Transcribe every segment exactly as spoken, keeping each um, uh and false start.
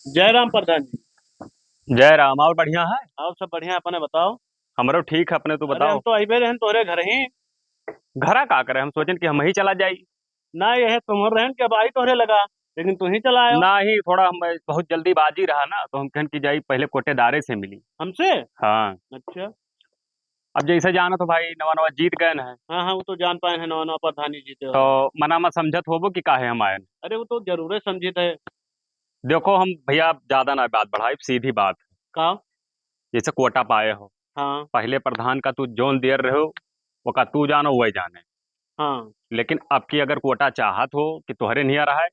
जय राम प्रधान जी। जय राम, और बढ़िया है? और सब बढ़िया, अपने बताओ। हमरो ठीक है, अपने तू अरे, बताओ। हम तो अइबे रहन तोहरे घर ही। घरा का करे, हम सोचन कि हम ही चला जाई। ना, यह तुम्हर रहन कि अब आई तोहरे लगा, लेकिन तू ही चला आयो। ना ही, थोड़ा हम बहुत जल्दीबाजी रहा ना, तो हम कहन कि जाई पहले कोटेदारे से मिली। हमसे? हाँ। अच्छा। अब जैसे जानत हो भाई, नवा नवा जीत गए हैं। हाँ, हाँ, वो तो जान पाए हैं, नवा नवा प्रधानी जीते हो। तो मना मत समझत होबो कि काहे हम आए। अरे, वो तो जरूरे समझित है। देखो, हम भैया ज्यादा ना बात बढ़ाई, सीधी बात। का? जैसे कोटा पाए हो, हाँ। पहले प्रधान का तू जोन दियर रहो, वो का तू जानो, वही जाने। हाँ। लेकिन अब की अगर कोटा चाहत हो कि तोहरे नियर रहे,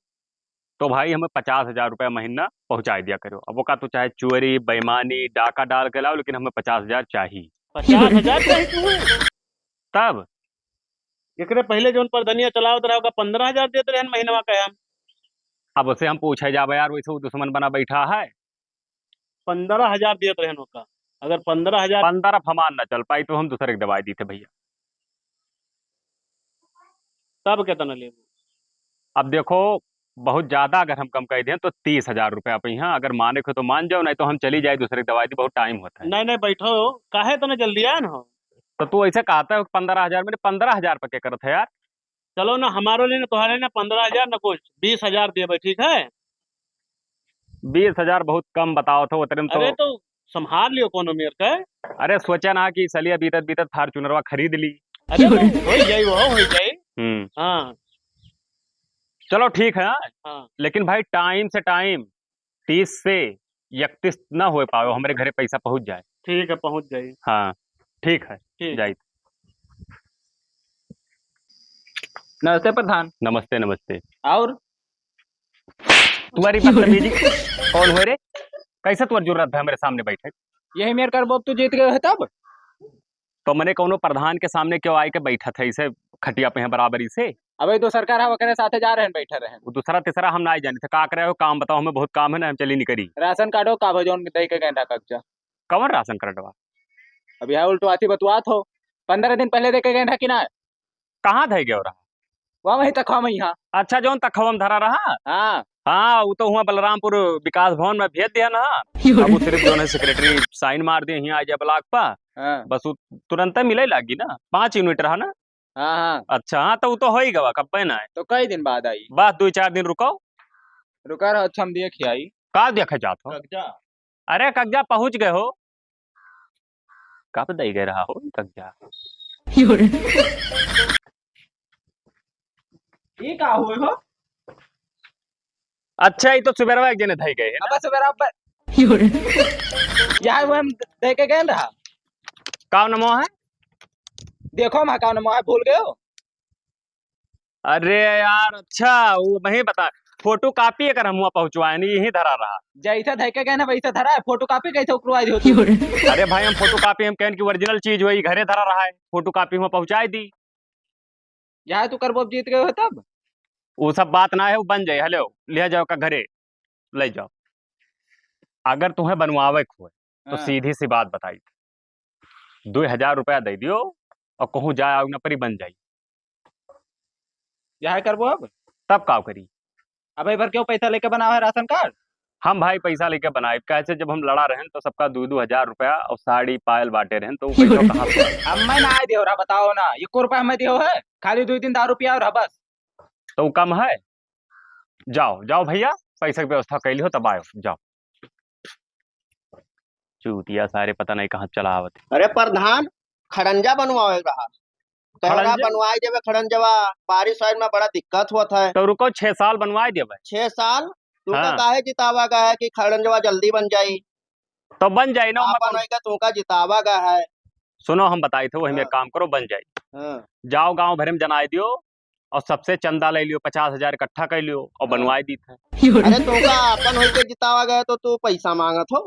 तो भाई हमें पचास हजार रुपया महीना पहुँचाइ दिया करो। अब ओका तू चाहे चोरी, बेईमानी, डाका डाल के लाओ, लेकिन हमें पचास हजार चाही। पचास हजार चाही तुम्हें? तब? एकरे पहले जौन परधनिया चलावत रहा, ओका पन्द्रह हजार देत रहन महीनवा के हम। अब उसे हम पूछे जाबे यार, वैसे वो दुश्मन बना बैठा है। पन्द्रह हजार देत रहन ओका, अगर पन्द्रह हजार पन्द्रह हमार ना चल पाई तो हम दूसरे के दवाई दी थे भैया। तब कितना लेबू? अब देखो, बहुत ज्यादा अगर हम कम कह दें तो तीस हजार रुपया पे यहाँ, अगर माने को तो मान जाओ, नहीं तो हम चली जाए दूसरे की दवाई दी, बहुत टाइम होता है। नहीं, नहीं, बैठो, काहे इतना जल्दी आए न हो? तो तू ऐसे कहता है पन्द्रह हजार, मेरे पन्द्रह हजार पे क्या करत है यार? चलो ना, हमारो लिए ना, तुम्हारे लिए ना पन्द्रह हजार ना कुछ, बीस हजार देबे, ठीक है? बीस हजार बहुत कम बताओ थे, उतरे में तो अरे तो संभाल लियो कोनो मेर के। अरे सोचा ना कि सलिया बीतत बीतत Fortunerवा खरीद ली। अरे तो होइ जाई, वो होइ जाई। हम्म। हाँ। चलो ठीक है, हाँ? हाँ। लेकिन भाई टाइम से टाइम, तीस से इकतीस ना हो पावे, हमरे घरे पैसा पहुँच जाए। ठीक है, पहुँच जाई। हाँ, ठीक है, ठीक। जाई। नमस्ते प्रधान। नमस्ते, नमस्ते। और? तुम्हारी बदतमीजी। कौन हो रे? कैसे तुम्हारी जरूरत है मेरे सामने बैठे? यही मेर करबो, अब तू जीत गए है तब? तो मने कौनो प्रधान के सामने क्यों आए के बैठत है इसे खटिया पे है बराबरी से? अबे तो सरकार है, ओकरे साथे जा रहन, बैठे रहन। वो दूसरा तीसरा हम ना जानी थे, का करे हो, काम बताओ, हमें बहुत काम है ना, हम चली निकरी। राशन कार्ड हो का भजौन दे के गए रहा कब्जा? कौन राशन कार्डवा? अभी हाँ उल्टवाती बतुआत हो, पन्द्रह दिन पहले दे के गए रहा कि ना? कहाँ धै गयो रहा? वह वहीं तखवा में यहाँ। अच्छा, जौन तखवा में धरा रहा? हाँ। हाँ, वो तो हुआ बलरामपुर विकास भवन में भेज दिया ना। अब वो सिर्फ जौन है सेक्रेटरी साइन मार दिए, यहाँ आ जाए ब्लॉक पर। हाँ। बस वो तुरंत मिले लागी ना, पाँच यूनिट रहा ना। हाँ, हाँ। अच्छा, हाँ, तो वो तो हो ही गवा, कब ना है? तो कई दिन बाद आई? बस दो चार दिन रुको। रुका रहो, अच्छा, हम देख ही आई। का देखे जात हो? कब्जा। अरे, कब्जा पहुँच गए हो। कब दे गए रहा हो कब्जा? यो रे। ये का हुए हो? अच्छा, ये तो सुबेरवा एक जने धई गए है ना? अब सुबेरा पर यो रे। यहाँ वो हम दे के गए रहा। का नमो है? देखो, हम का नमो है, भूल गए हो? अरे यार, अच्छा, वो वहीं बता, फोटो कॉपी अगर हम हुआ पहुँचवाए नहीं, यहीं धरा रहा। जैसे धै के गए ना, वैसे धरा है। फोटो कॉपी कैसे उकरवा दियो तू? अरे भाई, हम फोटो कॉपी हम कहन की ओरिजिनल चीज वही घरे धरा रहा है, फोटो कॉपी हुआ पहुँचाए दी। यहाँ तू करबो, जीत गए हो तब? वो सब बात ना है, वो बन जाए। हेलो, ले जाओ का घरे, ले जाओ। अगर तुम्हें बनवावे को है, तो हाँ। सीधी सी बात बताई, दो हजार रुपया दे दियो और कहूँ जाए आओ ना परी, बन जाई। यह करबो अब? तब का करी? अब एक बार क्यों पैसा लेके बनावे है राशन कार्ड? हम भाई पैसा लेके बनाए, कैसे जब हम लड़ा रहन तो सबका दो दो हजार रुपया और साड़ी पायल बांटे रहन, तो वो पैसा कहाँ से आए? अब मैं ना आए दियो रहा, बताओ ना, एको रुपया हमें दियो है, खाली दो दिन दारू पिया और बस। तो वो कम है? जाओ, जाओ भैया, पैसा की व्यवस्था कर लियो, तब आयो, जाओ। चूतिया सारे पता नहीं कहाँ चला आवत है। अरे प्रधान, खड़ंजा बनवावे रहा। तोहरा खड़ंजा? बनवाई देवे खड़ंजवा, बारिश आइल में बड़ा दिक्कत होत है। तो रुको, छह साल बनवाई देवे। छह साल? तुमका हाँ। काहे जितावा गया है कि खड़ंजवा जल्दी बन जाई? तो बन जाई ना, आपन मैं होइके तुमका जितावा गया है। सुनो, हम बताई थे, वही में हाँ। काम करो, बन जाई। हाँ। जाओ गांव भरे में जनाई दियो, और सबसे चंदा ले लियो, पचास हजार इकट्ठा कर लियो और हाँ। बनवाई दी थे। अरे, तोका अपन होई के जितावा गए तो तू पैसा मांगत हो?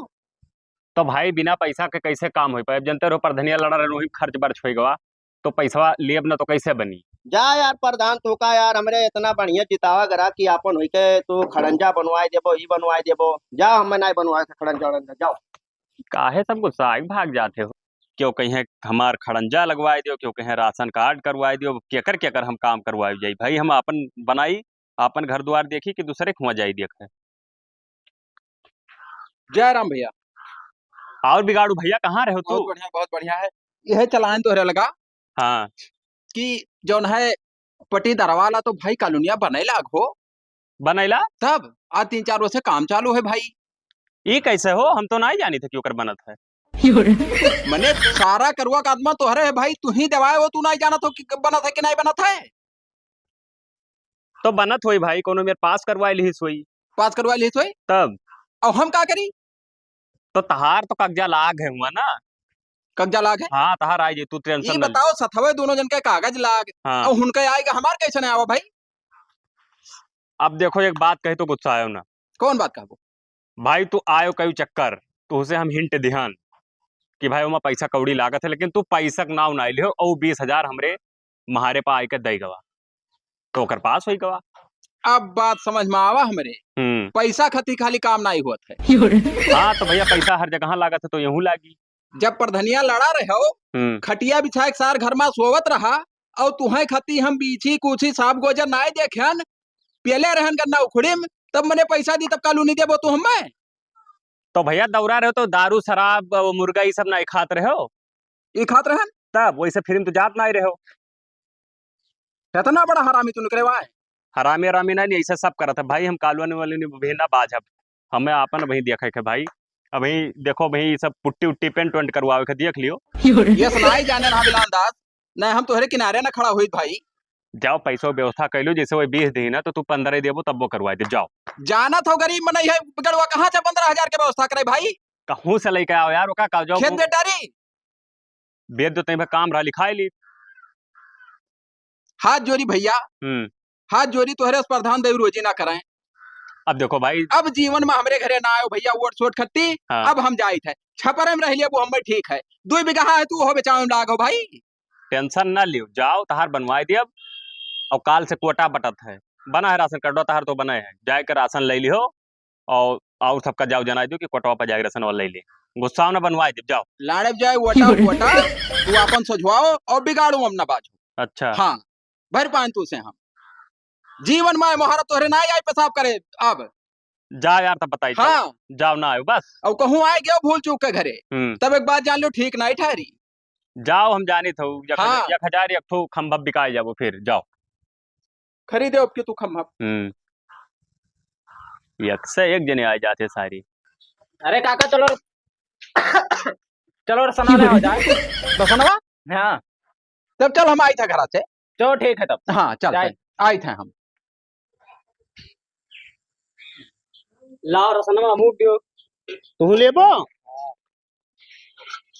तो भाई, बिना पैसा के कैसे काम होई पाए? अब जनते रहो, प्रधनिया लड़ा रहे, वही खर्च बर्च होई गवा, तो पैसवा लेब ना तो कैसे बनी? जा यार प्रधान, तोका यार, हमरे इतना बढ़िया जितावा गरा कि अपन होई के तू खड़ंजा बनवाई देबो, ई बनवाई देबो। जा, हमें नहीं बनवाए के खड़ंजा वड़ंजा, जाओ। काहे सब गुस्सा आके भाग जाते हो? क्यों कहीं हमार खड़ंजा लगवाए दियो, क्यों कहीं राशन कार्ड करवाए दियो, केकर केकर हम काम करवाए जाई भाई? हम आपन बनाई, आपन घर द्वार देखी कि दूसरे के हुआ जाई देखे? जय राम भइया। और बिगाड़ू भइया, कहाँ रहो तू? बहुत बढ़िया, बहुत बढ़िया है। यह चलान तोहरे लगा हाँ। कि जौन है पट्टीदार वाला तो भाई कॉलोनिया बने लाग हो। बनैला? तब आज तीन चार वर्ष से काम चालू है भाई। ई कैसे हो? हम तो नाहीं जानी थे कि ओकर बनत है। मने सारा करुआ का आत्मा तोहरे है भाई, तू ही देवाए हो, तू नाहीं जानत हो कि बनत है कि नाहीं बनत है। तो बनत होई भाई, कोनो मेर पास करवाए लिहिस होई। पास करवाए लिहिस होई? तब? अब हम का करी? तो तहार तो कब्जा लाग है हुआ ना? कब्जा लाग है? हाँ, तहार आई जी, तू tension ई ना ले। बताओ, सथवे दोनों जन के कागज लाग, हाँ। और उनके आएगा, हमार कैसे नहीं आवा भाई? अब देखो, एक बात कही तो गुस्सा आयो ना। कौन बात कहबो? भाई, तू आयो कई चक्कर, तुहसे हम hint दिहन कि भाई, ओमा पैसा कौड़ी लागत है, लेकिन तू पैसा के नाव नाई लिहो, और बीस हजार हमरे महारे पा आइके दे गवा, तो ओकर पास होई गवा। अब बात समझ में आवा हमरे। हम्म। पैसा खती खाली काम नाई होत है। हाँ, तो भइया, पैसा हर जगह लागत है, तो यहू लागी। जब प्रधनिया लड़ा रहे हो, हम्म। खटिया बिछाए के सार घर में सोवत रहा, और तुहे खती हम बीछी कुछी सांप गोजर नाई देखेन, पियले रहन गन्ना उखड़ी में, तब मने पैसा दी, तब कालू नहीं देबो तू हमें? तो भइया, दौरा रहे हो तो दारू, शराब, वो मुर्गा, ई सब नाई खात रहे हो? ई खात रहन? तब वैसे फिल्म तो जात नाई रहे हो। इतना बड़ा हरामी तू निकले हुआ है। हरामी, हरामी नाई, नाई, ऐसा सब करत है भाई। हम कालू वाले नहीं भी ना बाजब, हमें आपन वही देखे के भाई। अभी देखो भाई, ई सब पुट्टी उट्टी पेंट वेंट करवावे के देख लियो। ये सुनाई जाने ना बिलान दास, नहीं हम तोहरे किनारे ना खड़ा हुई भाई। जाओ, पैसो व्यवस्था कर लो, जैसे वही बीस दिन है तो तू पंद्रह देबो, तब वो करवा दे, जाओ। जानत हो गरीब मनई है, बिगड़वा कहाँ से पंद्रह हजार के व्यवस्था करे भाई? कहूँ से लेके आओ यार, ओका का जाओ खेत वो बेटारी। बेच दो, तई पे काम रहा, लिखाई ली। हाथ जोड़ी भइया, हम्म। हाथ जोड़ी, तोहरे से प्रधान देव रोजी ना कराएं। अब देखो भाई। अब जीवन में हमरे घरे ना आयो भइया, वोट सोट खत्ती, हाँ। अब हम जाइत है, छपरे में रह लिया, वो हमें ठीक है, दो बीघा है, तू हो बेचावे में लागो भाई। Tension ना लियो, जाओ, तहार बनवाए दियब, और काल से कोटा बटत है, बना है राशन कार्डवा तहार तो बना है, जाए के राशन ले लिहो, और, और सबका जाओ जनाई दियो कि कोटवा पर जाए के राशन वाला ले ले, गुस्सा ना बनवाए दियब, जाओ। लाड़ब जाए वोटा वोटा, तू आपन सोझवाओ और बिगाड़ू हम ना बाजू। अच्छा। हाँ, भर पान तू से हम। जीवन में मोहरा तोहरे ना आई पेशाब करे अब। जा यार, तब बताई, तब। हाँ। जाओ ना आयो, बस। और कहूँ आए गयो भूल चूक के घरे, हम्म। तब एक बात जान लो, ठीक नाई ठहरी। जाओ, हम जानित हऊ, एक हजार, हाँ। एक हजार एक ठो खंभा बिकाए जाबो, फिर जाओ। खरीदे अब के तू खंभा। हम्म। एक से एक जने आ जाते सारी। अरे काका, चलो, चलो, रसना ले आओ जाए। रसनवा? हाँ। तब चल, हम आई था घरा से। चलो, ठीक है तब। हाँ, चल, जाए। चल, आई था हम। लाओ रसनवा, मुँह दियो। तू लेबो?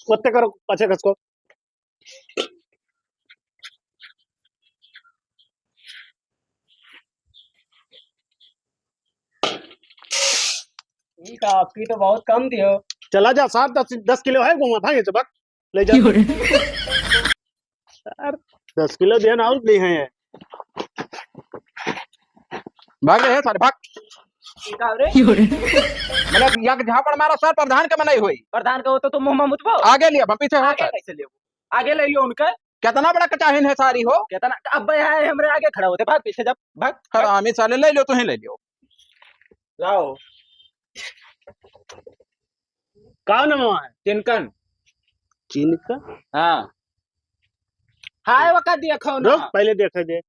ओते करो, पाछे खसको। ई का, आपकी तो बहुत कम दियो। चला जा, सात, दस, दस किलो है, घुमा भागे से बक, ले जा। क्यों रे? यार, दस किलो दिया ना, और नहीं है। भाग रहे हैं सारे, भाग। ई का रे? क्यों रे? मतलब, यक झापड़ मारा सर, प्रधान के मनई होई। प्रधान के हो तो तुम मुंह में मुतबो? आगे लिया, हम पीछे हो आगे सर। कैसे लियो? आगे ले लियो उनके। कितना बड़ा कचाहिन है सारी हो। कितना, अब भाई है, हमरे आगे खड़ा होते, भाग पीछे जब, भाग। हरामी साले, ले लियो, तुहीं ले लियो। लाओ। का नाम है? चिनकन। चिनकन? हाँ। हाय, वका देखो ना। रुक, पहले देखे दे।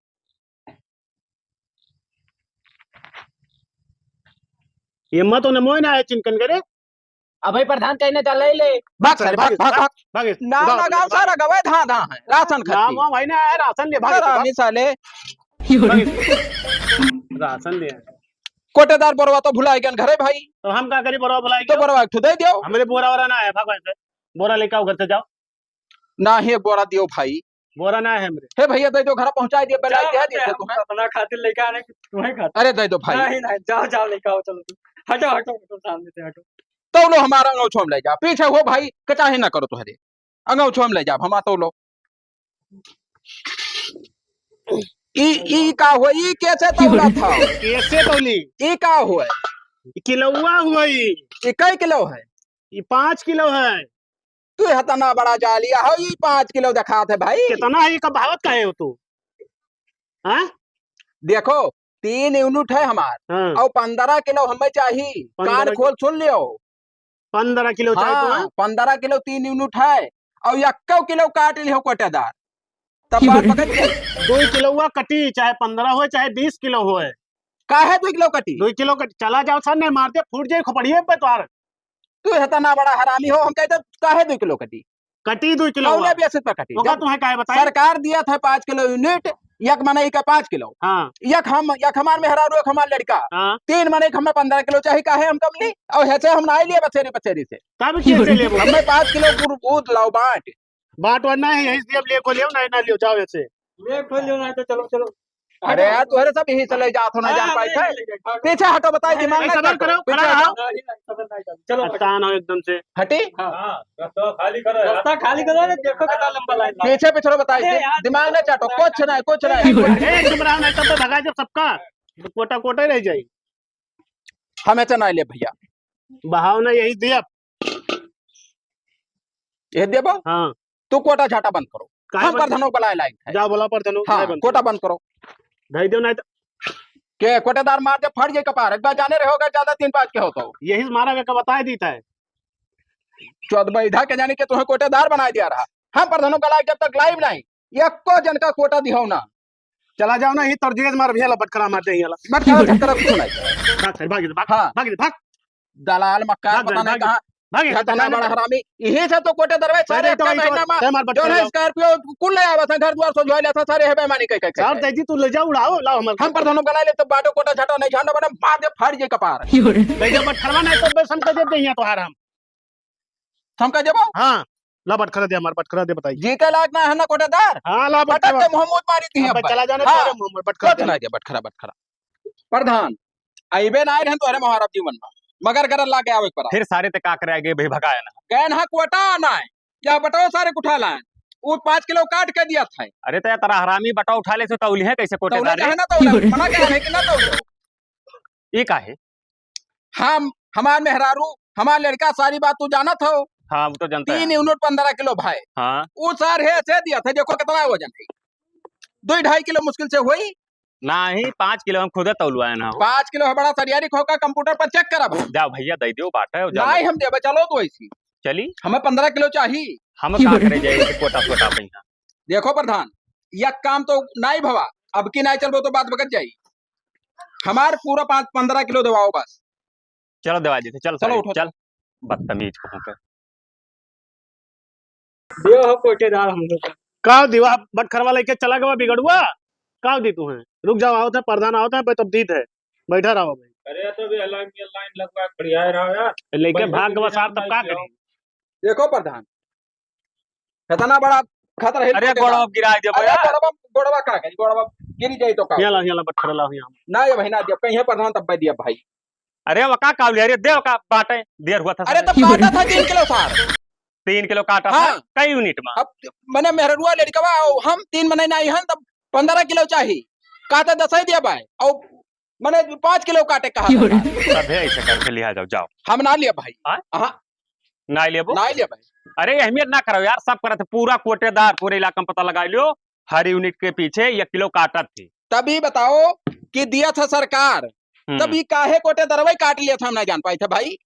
ये मत होने मोय ना है चिनकन करे। अबे प्रधान कहने चल ले ले। भाग सारे, भाग, भाग, भाग। भाग। ना लगाओ सारा गवे, धा, धा है। राशन ना, खत्ती। वहाँ भाई ना है, राशन ले, भाग, हरामी भाग। साले। भाग। राशन ले। कोटेदार बोरवा तो भुलाए गए घरे भाई। तो हम का करी, बोरवा भुलाए तो गए? बोरवा एक ठो दे दियो। हमरे बोरा वोरा ना है, भाग वहाँ से। बोरा लेके आओ घर से, जाओ। ना ही बोरा दियो भाई। बोरा ना है हमरे। हे भैया, दे दो, घर पहुंचाई दियो, बेलाई चलो, दे दियो हम तुम्हें। अपना खातिर लेके आने की तुम्हें खातिर। अरे, दे दो भाई। नहीं, नहीं, जाओ, जाओ, लेके आओ, चलो तुम। हटो, हटो, हटो, सामने से हटो। तो लो, हमारा अंगौछो में ले जा, पीछे हो भाई, कचाही ना करो तुहरे। अंगौछो में ले जा, हमारा तो लो। ई, ई का हो, ई कैसे तौला था? कैसे तौली? ई का हो? ई किलौआ हुआ ई। ई कई किलो है? ई पाँच किलो है। तू इतना बड़ा जालिया हो, ई पाँच किलो दिखात है भाई। कितना है, ये का भावत काहे हो तू? हाँ? देखो, तीन यूनिट है हमार, हाँ। और पन्द्रह किलो हमें चाहिए। पन्द्रह कान खोल सुन लियो। पन्द्रह किलो चाही हाँ, तुम्हें? पन्द्रह किलो तीन यूनिट है, और यक्को किलो काट लिहो कोटेदार, तब बात पकड़ के। दुई किलोवा कटी, चाहे पन्द्रह होय, चाहे बीस किलो होय। काहे दुई किलो कटी? दुई किलो कटी, चला जाओ सर, नहीं मारते, फूट जाए खोपड़िए पे तोहार। तू इतना बड़ा हरामी हो, हम कहते काहे दुई किलो कटी? कटी दुई किलो कौने हुआ। बेसिस पर कटी? ओका जब तुम्हें काहे बताई? सरकार दिया था पाँच किलो यूनिट, एक मनई का पाँच किलो। हाँ। एक हम, एक हमार मेहरारू, एक हमार लड़का। हाँ। तीन मनई का हमें पन्द्रह किलो चाही, काहे हम कम ली? और हेसे हम ना लिए बसेरी बसेरी से। तब कैसे लेबो? हमें पाँच किलो गुड़, दूध लाओ बाँट। बाँट वाट ना है, यही से अब ले को लियो, नहीं ना लियो, जाओ ऐसे। ले को लियो, नहीं तो चलो, चलो। अरे यार, तोहरे सब यही से ले जात हो, ना जान पाई थे। पीछे हटो, बताई, दिमाग ना सबर करो, पीछे खड़ा हटो। रहो। चलो, परेशान हो एकदम से। हटी? हाँ, रास्ता खाली करो यार। रास्ता खाली करो, देखो कितना लंबा लाइन है। पीछे पीछे रहो, बताई, अरे यार, दिमाग ना चाटो, कुछ नहीं, कुछ नहीं। ए, चुप रहो, नहीं तब तो भगा जब सबका कोटा कोटा ही रह जाई। हमें तो ना ले भैया। बहाव ना यही दिया। ये देबो? हाँ। तू कोटा झाटा बंद करो। काहे हम बंद? प्रधानो बुलाए लायक है। जा बोला प्रधानो, हाँ, काहे बंद कोटा करो? बंद करो। धई दो नहीं तो। के कोटेदार मार दे, फट जाए कपार। एक बार जाने रहे होगा, ज्यादा तीन पाँच के हो तो। यही से मारा के बताए दीता है। चौदह बैधा के जाने के तुम्हें कोटेदार बनाए दिया रहा। हम प्रधानो बुलाए जब तक लाइव नहीं, यक्को जन का कोटा दिहो ना। चला जाओ ना, ही तर्जुए से मार भैया, बटखरा मार दे, ही वाला। बटखरा, बटखरा कुछ नहीं। भाग, भाग, भाग, हाँ। भाग, भाग। दलाल मक्कार भाग, पता नहीं भाग, कहाँ। भाग, इतना भाग, बड़ा भाग। हरामी। यही से तो कोटेदार भाई, सारे पहले तो हफ्ते वही महीना तो, में तय मार जो बटखरा है लाओ। Scorpio कुल ले आवा था, घर द्वार सजवाए लेता, सारे है बेईमानी कह, कह, कह, सार कह। तेजी तू ले जाओ, उड़ाओ, लाओ हमारे हम प्रधानों का ला ले, तो बाटो कोटा छाटा नहीं छाटो, बना मार दे, फाड़ जे कपार। ले जा बटखरवा, नहीं तो बस हम तो दे दे यहाँ तोहार हम। हम कह देबो? हाँ, ला बटखरा दे हमार, बटखरा दे बताई। जीते लायक ना है ना कोटेदार? हाँ, ला पटक बटखरा। के मुँह मुँह मारी थी अब अब भाई। चला जाने हाँ। तोरे मुँह में बटखरा कुछ दे। नहीं दे बटखरा, बटखरा। प्रधान, अइबे ना आए रहन तोहरे मुहारब जीवन में, मगर गरल लागे आवे के पड़ा। फिर सारे ते का करे आगे भाई भगाया ना। गए ना कोटा ना है, क्या बताओ सारे कुठा लाए, वो पाँच किलो काट के दिया था। अरे तो यार, तेरा हरामी बटा उठा ले से तौली है कैसे कोटेदार तौले रे? कहे ना तौले, मना कहे है कि ना तौले? ये का है? हम, हमार मेहरारू, हमार लड़का, सारी बात तू जानत हो। हाँ, वो तो जानता है। तीन यूनिट पन्द्रह किलो भाई। हाँ। वो सार है, ऐसे दिया था, देखो कितना वजन है, दो ढाई किलो मुश्किल से होई। नाही, पाँच किलो हम खुदे तौलवाए ना हो। पाँच किलो है, बड़ा सरियारी खोका, computer पर check करब हम। जाओ भैया, दे दो, बात है, जाओ। नाही हम देबे, चलो तो ऐसी। चली। हमें पन्द्रह किलो चाही। हम का करे जाए, कोटा, कोटा पे यहाँ। देखो प्रधान, यह काम तो नाही भवा, अब की नाही चलबो तो बात बगत जाई। हमार पूरा पाँच, पन्द्रह किलो देवाओ बस। चलो देवा देते, चल चलो सारे, उठो। चल। बदतमीज कहूँ पे। दियो हो कोटेदार हम लोग का। का दिवा बटखरवा लेके चला गवा बिगड़ुआ? का दी तू है? रुक जाओ, आवत है, प्रधान आवत है, भाई तब दीत है। बैठा रहो भाई। अरे तो भी अलग ये लाइन लगवा के खड़िया रहो यार। लेके भाई, भाग गवा सार, तब का करी? देखो प्रधान, इतना बड़ा खतरा है अरे कोटेदार। गोड़वा गिरा दे अरे भैया। गोड़वा, गोड़वा का करी? गोड़वा गिरी जाई तो का? यहाँ ला, यहाँ ला, बटखरा लाओ यहाँ। ना ये भाई ना दिया, कहीं है प्रधान तब दिया भाई। अरे वो का कावली, अरे देव का बाटे, देर हुआ था अरे सारे। तब काटा था तीन किलो सार। तीन किलो काटा था, हाँ। कई यूनिट में? अब मने मेहरुआ लड़कवा, हम तीन मने नाही हन, तब पन्द्रह किलो चाही। काटा दस ही दिया भाई, और मने पाँच किलो काटे कहा था। तबे ऐसे करके लिया जाओ, जाओ। हम ना लिया भाई। हाँ? हाँ। ना लेबो? ना लिया भाई। अरे अहमियत ना करो यार, सब करत है, पूरा कोटेदार, पूरे इलाका में पता लगा लियो, हर यूनिट के पीछे एक किलो काटत थी। तभी बताओ कि दिया था सरकार, हम्म। तब ये काहे कोटेदारवा काट लिया था, हम ना जान पाए थे भाई।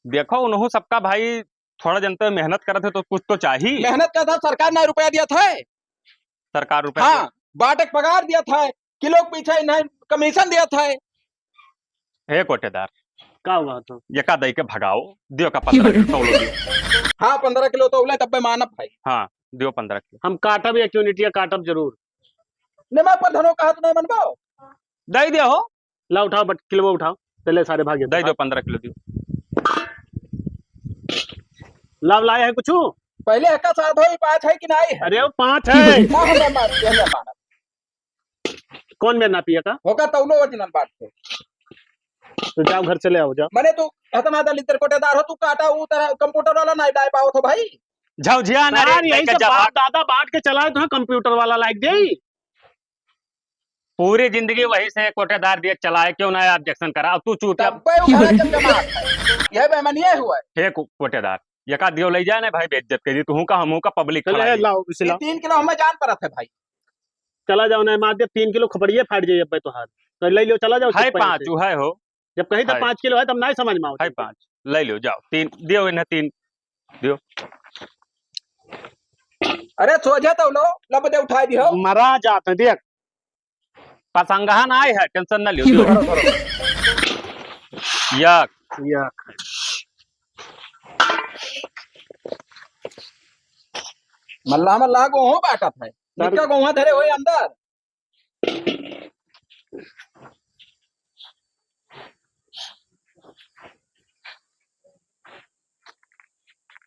देखो, उन्हों सबका भाई थोड़ा जन तो मेहनत करत है तो कुछ तो चाही। मेहनत करत है, सरकार ना रुपया दिया था। सरकार रुपया हाँ, दिया। बाटक पगार दिया था, किलो के पीछे इन्हें commission दिया था। हे कोटेदार, का हुआ तो? एका दई के भगाओ, दियो का पन्द्रह किलो तौलो दियो। हाँ, पन्द्रह किलो तौले तब्बे मानब भाई। हाँ, दियो पन्द्रह किलो। हम काटब एक यूनिट या काटब जरूर। निमा प्रधानो कहा तो नहीं मनबाओ। दई दियो हो। ला उठाओ, बट किलो उठाओ, चले सारे भाग जाते दई दो, हैं। पन्द्रह किलो दियो। लाभ लाए है कुछ? पहले एका साथ हो, ई पाँच है कि नाही है? अरे वो पाँच है। ना हमें मार, ये हमें मार। कौन में ना पिए का? होगा तौलो original बात से। तो जाओ घर चले आओ, जाओ। मने तू इतना दलिद्र कोटेदार हो, तू काटा ऊ तरह computer वाला नाही लाए पाओ तो भाई। जाओ जिया ना रे, यार, यही लेके सब जा बाप भाग। दादा बांट के चलाए तो computer वाला लाइक दे। पूरी जिंदगी वही से कोटेदार दिए चलाए, क्यों ना objection करा? अब तू चुप। तब पे वो घर जब जमा है। यह बेमानी है हुआ है। हे को-, कोटेदार, ये का दियो ले जाए ना भाई, बेइज्जत कर दी। तू का, हम का, public चले, खड़ा है। लाओ, इसे ये लाओ। तीन किलो हमें जान पड़त है भाई। चला जाओ ना, मार दे, तीन किलो खपड़िए फाट जाइए अब तो हाथ। तो ले लो, चला जाओ है चुप पाँच, पे। तू है हो। जब कही तो है। पाँच किलो है, तब नाहीं समझ में आवत है। पाँच, ले लो, जाओ, तीन दियो, इन्हें तीन दियो। अरे सोझे तो लो, लब दे उठाई दियो। मरा जात है, देख। पसंगहा नाहीं है, tension ना लियो, दियो। धरो, धरो। यक। यक। मल्ला, मल्ला, गोहूँ बाटत है। सर निक्का गोहूँ धरे होए अंदर।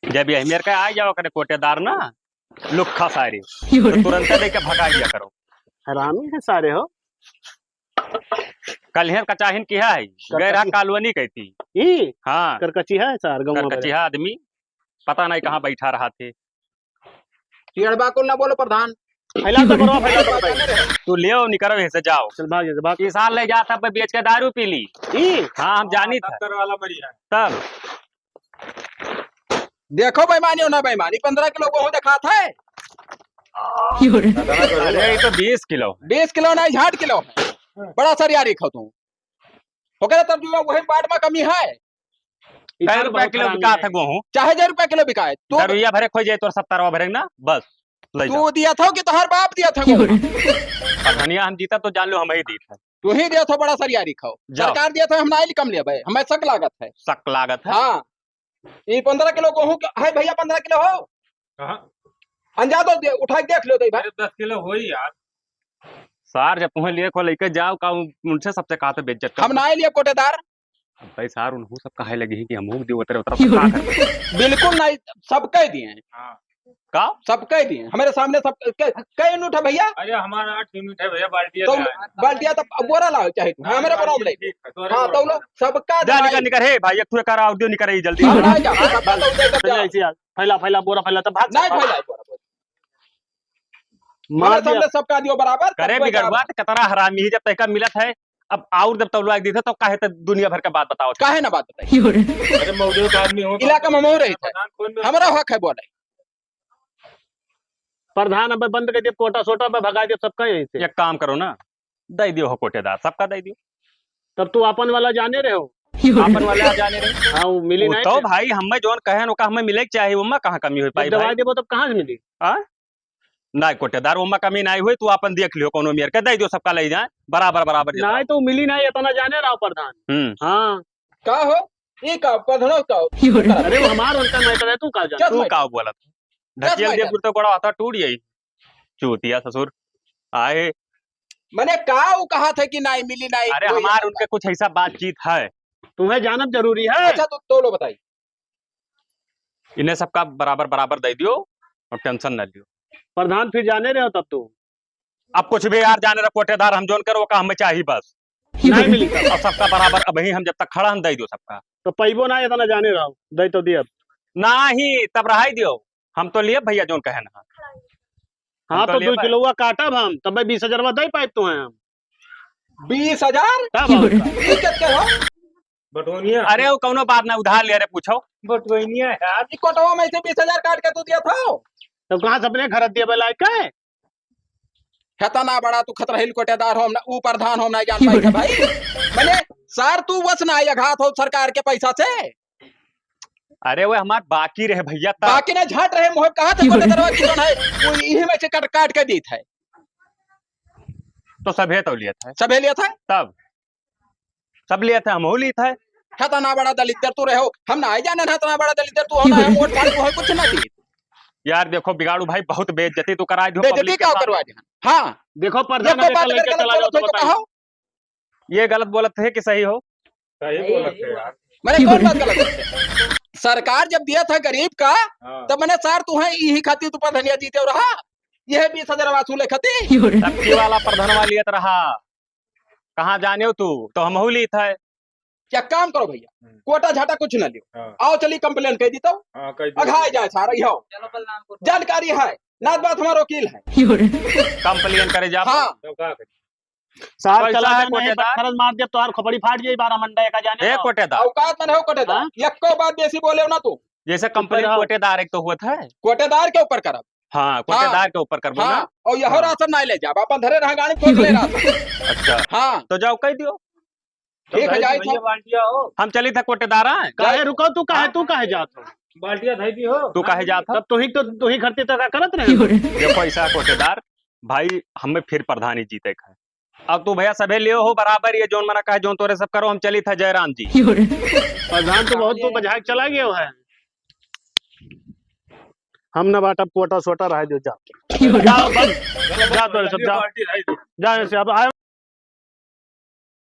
जब यही मेर का आ जाओ करे कोटेदार ना, लुक्खा सारी, तो तुरंते लेके भगा दिया करो। हरामी है सारे हो। कल हेर कचाहिन किहा है, करकची। गैर कालवनी कहती। ई? हाँ। करकची है सार, गाँव में करकची है आदमी। पता नहीं कहाँ बैठा रहा थे। चिड़बा को ना बोलो प्रधान। फैला तो करो, फैला तो करो। तू ले आओ, निकरो यहाँ से, जाओ। चल भाग, चल भाग। ई सार ले जा, सब बेच के दारू पी ली। ई? हाँ, हम जानी था। दफ्तर वाला बढ़िया है। तब? देखो बेईमानी हो ना बेईमानी, पन्द्रह किलो गोहूँ देखात है। अरे, ये तो बीस किलो। बीस किलो नहीं, साठ किलो। बड़ा सरिया रिखो तू। ओकरे तब जो वही बाट में कमी है। कै रुपया किलो बिकात है गोहूँ? चाहे हजार रुपया किलो बिकाए। तू दरुइया भरे खोई जाए तोर सत्तरवा भरे ना, बस, ले तू जाओ। दिया था कि तोहर बाप दिया था गोहूँ? अब धनिया हम जीता तो जान लो हम ही दीत है। तू ही दिया था बड़ा सरिया रिखो। जाओ। सरकार दिया था हम नाहीं कम लेबे, हमें शक लागत है। शक लागत है? हाँ। ई पन्द्रह किलो गोहूँ के है भैया, पन्द्रह किलो हो? कहाँ? अंजा दो दे, उठा के देख लो तो भाई। अरे दस किलो होई यार। सार जब तुम्हें लिए को लेके जाओ का उन-, उनसे सबसे कहा तो बेइज्जत कर हम दो। ना लिए कोटेदार। भाई सार उनहू सब कहे लगी कि हमहू दियो उतरे उतरे तो का करबे? बिल्कुल नहीं, सबके दिए हैं। हाँ। का? सबके दिए हैं। हमारे सामने सब के, के यूनिट है भैया? अरे हमारा आठ यूनिट है भैया, बाल्टिया तो ले आए। बाल्टिया तो अब बोरा लाओ चाहे तू। हाँ, हमारे बोरा में ले। ठीक है, तोरे हाँ, बोरा तो में। लो, सबका जा दवाई। निकल, निकल, हे भाई, एक ठो कर और दियो, निकल रही जल्दी। हाँ, आ जा, सबका तो दे दे। चल ऐसे यार, फैला, फैला, बोरा फैला, तो भाग, नहीं भाग। फैला, बोरा, बोरा। मार हमारे दिया। सामने सबका दियो बराबर, करे सबको बिगड़ बराबर। बात, कितना हरामी है, जब तैका मिलत है, अब और जब तौलवा एक दी थे, तो काहे त दुनिया भर का बात बताओ। काहे ना बात बताई? अरे मौजूद आदमी हो, इलाका में मौजूद रही थे। प्रधान कौन में हमारा हक है बोले। प्रधान अब बंद कर दिया, कोटा सोटा पे भगा दिया सबका यहीं से। एक काम करो ना, दे दियो हो कोटेदार, सबका दे दियो। तब तू अपन वाला जाने रहे हो? अपन वाला जाने रहे। हाँ, वो मिली वो नहीं तो थे। भाई, हमें जौन कहे न, ओका हमें मिले के चाही, ओमा कहाँ कमी हो पाई दवाई भाई? देबो तब कहाँ से मिली? हाँ? ना कोटेदार, ओमा कमी नहीं हुई, तू अपन देख लियो, कोनो मेर के दे दियो, सबका ले जाए, बराबर, बराबर जता। नहीं तो मिली नहीं, इतना जाने रहो प्रधान। हम्म। हाँ। का हो? ई का? प्रधानो का हो? अरे वो हमार उनका मैटर है, तू का जान? क्या तू मैटर? का बोलत? क्या ढकेल दे मैटर? तो गोड़ा हाथ टूट जाई। चूतिया ससुर। आए। मने का उ कहा था कि नाई मिली, नाई अरे कोई हमार उनके कुछ ऐसा बातचीत है। तुम्हें जानब जरूरी है। अच्छा, तो, तो लो बताई। इन्हें सबका बराबर, बराबर दे दियो और tension ना लियो। प्रधान फिर जाने रहे हो तब तू। अब कुछ भी यार जाने रहे कोटेदार, हम जोन करो का हमें चाहिए बस। नहीं मिली तब। अब सबका बराबर, अबही हम जब तक खड़ा हम दे दियो सबका। तो पैबो ना इतना जाने रहो, दे तो दिए अब। नहीं, तब रहाई दियो। हम तो लिए भैया जोन कहे ना। हाँ, हम तो तो लिए दो भाई। किलोवा काटब हम, तब मैं बीस हजारवा दे पाइब तो हैं हम। बीस हजार? तब और का? ई कितने हो? बटोनिया। अरे वो कौनो बात ना, उधार ले रे, पूछो। बटोनिया यार। ई कोटवा में से बीस हजार काट के तू दिया था? तब कहाँ से अपने घर दिया बे लाइके? हेतना बड़ा तू खतरहिल कोटेदार हो, हम ना, ऊ प्रधान हो, हम ना जान पाई थे भाई। मने सार तू वस ना आया घात हो सरकार के पैसा से। अरे वो हमार बाकी रहे भैया, तब। बाकी ना झाट रहे, मोहे कहा था कोटेदारवा की जौन है, वो इही में से काट, काट के दी था। तो सभे तो लिया था। सभे लिया था? तब। सब लिया था, हमहू ली था। हेतना बड़ा दलिद्दर तू रहे हो, हम ना आई जाने हेतना बड़ा दलिद्दर तू हो, ना हम वोट फाड़ तू हो, कुछ ना दी। यार देखो बिगाड़ू भाई, बहुत बेइज्जती तू कराई दियो, बेइज्जती public के क्या सामने। करवा दिया? हाँ। देखो प्रधान, देखो अगर बात कल लेके अगर चला गलत जाओ तो हो तो बताइए। कहो। ये गलत बोलत है कि सही हो? सही बोलत है यार। मैंने कौन बात गलत है? सरकार जब दिया था गरीब का, हाँ। तब मैंने सार तू है, यही खातिर तू प्रधानिया जीते रहा, यह बीस हजार वसूले खातिर। तब की वाला प्रधानवा लियत रहा, कहाँ जाने हो तू? तो हमहू लीत है। क्या काम करो भैया, हम्म। कोटा झाटा कुछ ना लियो। हाँ। आओ चली complain कह दी तो। हाँ, कह दी। अघाए जाए सारा, ये हो। चलो बलरामपुर। जानकारी है, नाथ बात हमारा वकील है। Complain करे जा। हाँ। तो का करी? सार पैसा चला है जाना है, कोटेदार। पत्थर मार दिया तो हर खोपड़ी फाट जाई, बारह मंडा एक आ जाने ए दो। कोटेदार। औकात में नहीं हो कोटेदार। हाँ? यक्को बात बेसी बोले हो ना तू। जैसे चुप complain रहो। कोटेदार एक तो हुआ था। कोटेदार के ऊपर करब। हाँ, हाँ। कोटेदार के ऊपर करबो हाँ, ना। और यह हाँ। राशन नहीं ले जाब, अपन धरे रह गाड़ी ठोक ले राशन। अच्छा। हाँ। तो जाओ कह दियो। ठीक है, जाए भैया, बाल्टिया हो। हम चली था कोटेदारा। काहे रुको तू, काहे तू काहे जात हो? बाल्टिया धई दी हो। तू काहे जात हो? तब तू ही तो, तू ही घर ते तो का करत रहे। देखो ऐसा कोटेदार भाई, हमें फिर प्रधानी जीते का है। अब तू भैया सभे लियो हो बराबर, ये जौन मना कहे जौन तोरे सब करो, हम चली था जयराम जी। प्रधान तो बहुत तू बजाय के चला गया है। हम ना बाटब कोटा सोटा रह जो जा। जा, बस, जा तोरे सब जा। जा ऐसे अब आए